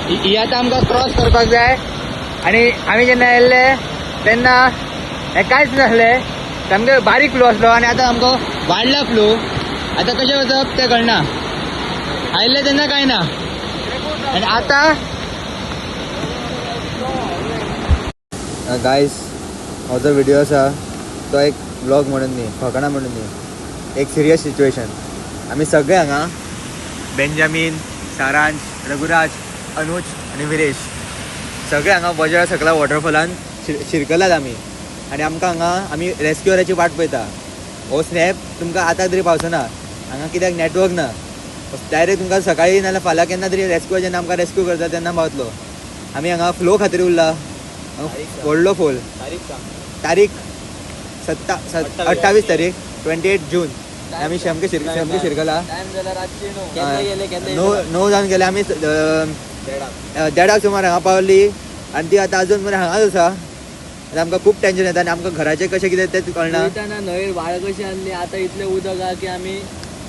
ही आतां आमकां क्रॉस करपाक जाय. आनी आमी जेन्ना येयल्ले तेन्ना हें कांयच नासलें, सामकें बारीक फ्लो आसलो आनी आतां सामको वाडला फ्लो. आतां कशें वचप तें कळना. आयिल्लें तेन्ना कांय ना आनी आतां गायस हो जो व्हिडिओ आसा तो एक व्लॉग म्हणून न्ही, फकाणां म्हणून न्ही, एक सिरियस सिच्युएशन. आमी सगळे हांगा बेंजामीन, सारांश, रघुराज, अनुज आनी विरेश सगळे हांगा वज्रा सकला वॉटरफॉलान शिरकलात आमी. आनी आमकां हांगा आमी रेस्क्युअराची वाट पळयता. हो स्नॅप तुमकां आतां तरी पावचो ना हांगा, कित्याक नॅटवर्क ना. डायरेक्ट तुमकां सकाळी नाल्यार फाल्यां केन्ना तरी रेस्क्यू जेन्ना आमकां रेस्क्यू करता तेन्ना पावतलो. आमी हांगा फ्लो खातीर उरला, व्हडलो फोल. तारीख 28 तारीख, 28 जून. आमी सामके सामके शिरकला. टायम जाला रातची 9. केन्ना गेले केन्ना? 9 जावन गेले. आमी 1:30 सुमार हांगा पावली आनी ती आतां अजून मेरेन हांगाच आसा. आनी आमकां खूब टेन्शन येता आनी आमकां घराचें कशें कितें तेंच कळना. वयताना न्हंय व्हाळ कशी आहली, आतां इतलें उदक आहा की आमी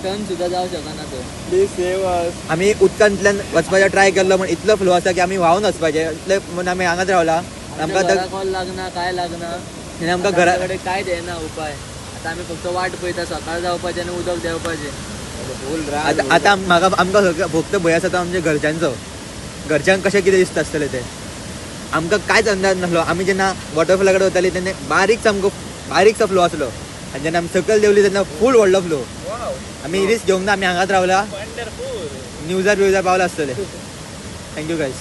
टर्न सुद्दां जावं शकना थंय. Please save us. आमी उदकांतल्यान वचपाचें ट्राय केल्लो, पूण इतलो फ्लो आसा की आमी व्हांवन वचपाचें इतलें म्हूण आमी हांगाच रावला. आमकां आतां कॉल लागना, काय लागना. आनी आमकां घरा कडेन कांयच येना उपाय. आतां आमी फक्त वाट पळयता सकाळ जावपाची आनी उदक देंवपाचें. आतां आतां म्हाका आमकां फक्त भंय आसा तो आमच्या घरच्यांचो. घरच्यांक कशें कितें दिसता आसतलें तें आमकां कांयच अंदाज नासलो. आमी जेन्ना वॉटरफॉला कडेन वताली तेन्ना बारीक, सामको बारीकसो फ्लो आसलो आनी जेन्ना आमी सकयल देंवली तेन्ना फूल व्हडलो फ्लो. आमी रिस्क घेवंक ना, आमी हांगाच रावला. न्यूजार बिवजार पावला आसतले. Thank you guys.